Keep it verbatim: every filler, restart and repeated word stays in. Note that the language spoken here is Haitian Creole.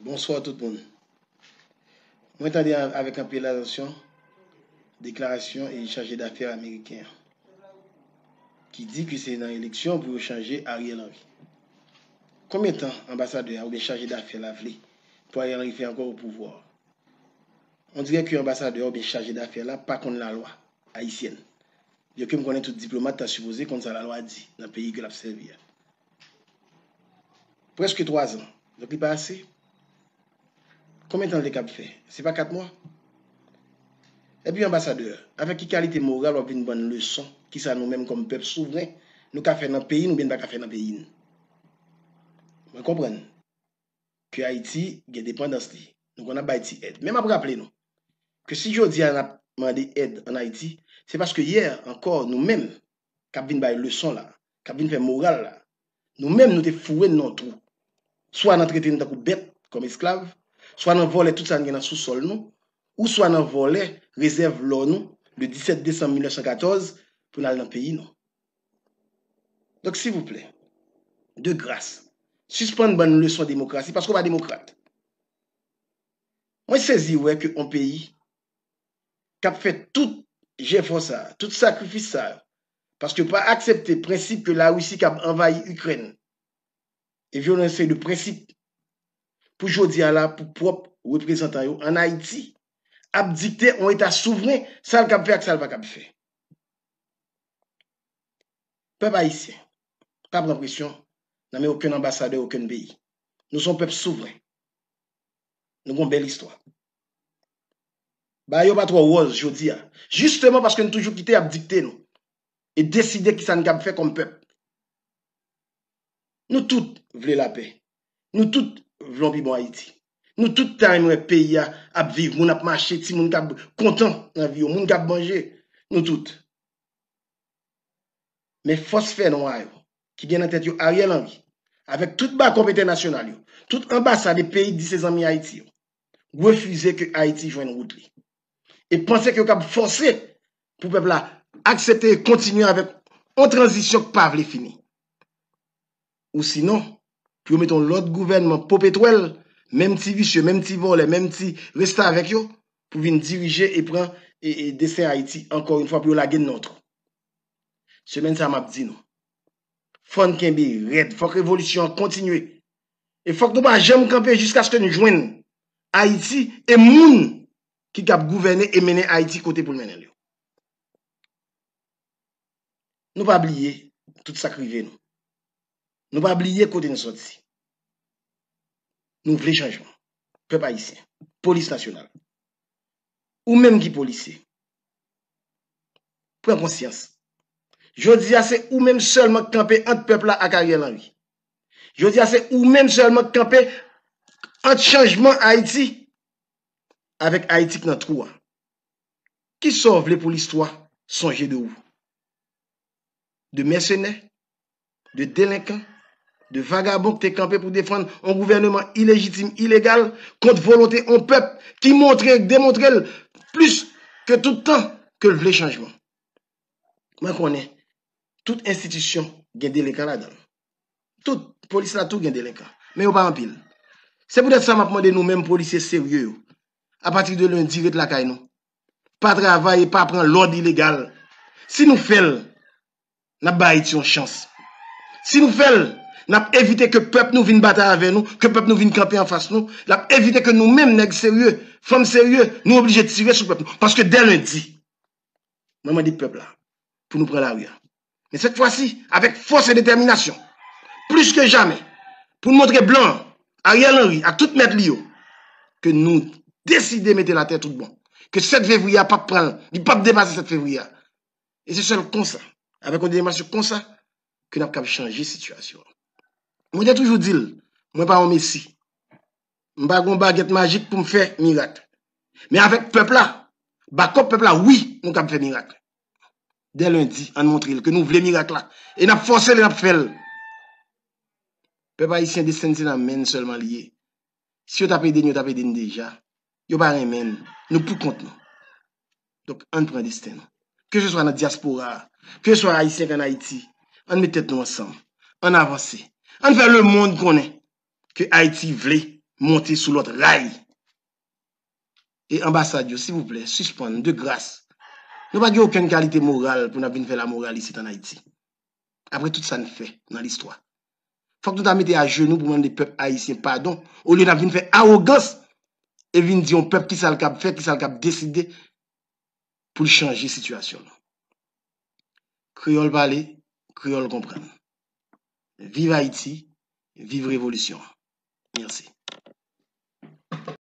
Bonswa tout moun. Mwen tande avèk anpil atansyon deklarasyon e chaje dafè ameriken an, ki di ke se nan eleksyon pou yo chanje Ariel Henry. Konbyen tan anbasadè a oubyen chaje dafè la vle pou Ariel Henry fè ankò o pouvwa? On dirè ke anbasadè a oubyen chaje dafè la pa konn lalwa ayisyèn. Byenke m konnen tout diplomat ta sipoze konn sa lalwa di nan peyi ke l ap sèvi a. Prèske twa zan. Donk, li pa ase? Konbyen tan l te kab fè? Se pa kat mwa? Epi, anbasadè, avèk ki kalite moral w ap vin ban n leson kisa nou menm kòm pèp souvren nou ka fè nan peyi n oubyen n pa ka fè nan peyi n? Mwen konprann ke Ayiti gen depandans li. Nou konn ap bay ti èd. Men m ap raple nou ke si jodi a n ap mande èd ann Ayiti, se paske yè ankò nou menm k ap vin bay leson la, k ap vin fè moral la, nou menm nou te foure n nan yon twou. Swa nan trete n tankou bèt, kòm esklav, swa nan vòlè tout sa n gen nan sousòl nou, ou swa nan vòlè rezèv lò nou le disèt desanm mil nèf san katòz pou n al nan peyi nou. Donk, silvouplè, de gras, sispann ban n leson demokrasi paske w pa demokrat. Mwen sezi wè ke yon peyi k ap fè tout jefò sa, tout sakrifis sa yo, paske yo pa aksepte prensip ke Larisi kab anvayi Ikrèn e vyole yon seri de prensip pou jodi a la pou pwòp reprezantan yo ann Ayiti ap dikte yon eta souvren sa l kab fè ak sa l pa kab fè. Pèp ayisyen, pa pran presyon nan men okenn anbasadè okenn peyi. Nou se yon pèp souvren. Nou gen yon bèl istwa. Bagay yo pa twò wòz jodi a, jisteman paske n toujou kite y ap dikte nou e deside kisa n kab fè kòm pèp. Nou tout vle lapè. Nou tout vle yon pi bon Ayiti. Nou tout ta renmen wè peyi a ap viv, moun ap mache, timoun k ap kontan nan vi yo, moun k ap manje. Nou tout. Men fòs fènwa yo, ki gen nan tèt yo Ariel Henry, avèk tout bakòp entènasyonal yo, tout anbasad e peyi k di se zanmi Ayiti yo, refize ke Ayiti jwenn wout li. E panse ke yo kab fòse pou pèp la aksepte e kontinye avèk yon tranzisyon k pa vle fini. Ou sinon, pou yo mete yon lòt gouvènman popetwèl, menm ti visye, menm ti vòlè, menm ti restavèk yo, pou vin dirije e pran e, e desten Ayiti, ankò yon fwa, pou yo lage n nan yon twou. Semèn sa a, m ap di nou, fò n kenbe rèd, fòk revolisyon an kontinye. E fòk nou pa janm kanpe jiskaske n jwenn Ayiti e moun ki kab gouvène e mennen Ayiti kote pou l mennen l yo. Nou pa bliye tout sa k rive nou. Nou pa bliye kote n soti. Nou vle chanjman. Pèp ayisyen, polis nasyonal, ou menm ki polisye, pran konsyans. Jodi a, se ou menm sèlman k kanpe ant pèp la ak Ariel Henry. Jodi a, se ou menm sèlman k kanpe ant chanjman Ayiti avèk Ayiti k nan twou a. Kisa w vle pou listwa sonje de ou? De mèsenè, de delenkan, de vagabon k te kanpe pou defann yon gouvèneman ilejitim, ilegal, kont volonte yon pèp ki montre, demontre l plis ke tout tan ke l vle chanjman. Mwen konnen tout enstitisyon gen delenkan ladan l. Tout, polis la tou gen delenkan. Men yo pa anpil. Se poutèt sa m ap mande nou menm polisye serye yo, apati de lendi, ret lakay nou. Pa travay e pa pran lòd ilegal. Si nou fè l, n ap ba Ayiti yon chans. Si nou fè l, n ap evite ke pèp nou vin batay avè nou, ke pèp nou vin kanpe anfas nou, l ap evite ke nou menm, nèg serye, fanm serye, nou oblije tire sou pèp nou. Paske dè lendi, mwen mande pèp la pou nou pran lari a. Men sèt fwa si, avèk fòs e detèminasyon, plis ke jamè, pou n montre blan an, Ariel Henry ak tout mèt li yo, ke nou deside mete l atè tout bon. Ke sèt fevriye a p ap pran, li p ap depase sèt fevriye a. E se sèl konsa, avèk yon detèminasyon konsa, ke n ap kab chanje sitiyasyon an. Mwen te toujou di l, mwen pa yon mesi. M pa gen yon bagèt majik pou m fè mirak. Men avèk pèp la, bakòp pèp la, wi, nou kab fè mirak. Dè lendi, ann montre l ke nou vle mirak la. E n ap fòse l e n ap fè l. Pèp ayisyen, desten n se nan men n sèlman li ye. Si yo t ap ede n, yo t ap ede n deja. Yo pa renmen n. Nou pou kont nou. Donk, ann pran desten nou. Keseswa nan dyaspora a, keseswa ayisyen k ann Ayiti, ann met tèt nou ansanm. Ann avanse. Ann fè lemonn konnen ke Ayiti vle monte sou lòt ray. E anbasad yo, silvouplè, sispann, de gras. Nou pa gen okenn kalite moral pou n ap vin fè lamoral isit ann Ayiti. Apre tout sa n fè nan listwa. Fòk nou ta mete ajenou pou mande pèp ayisyen padon, olye n ap vin fè awogans e vin di yon pèp kisa l kab fè, kisa l kab deside pou l chanje sitiyasyon l. Kreyòl pale, kreyòl konprann. Viv Ayiti, viv revolisyon an. Mèsi.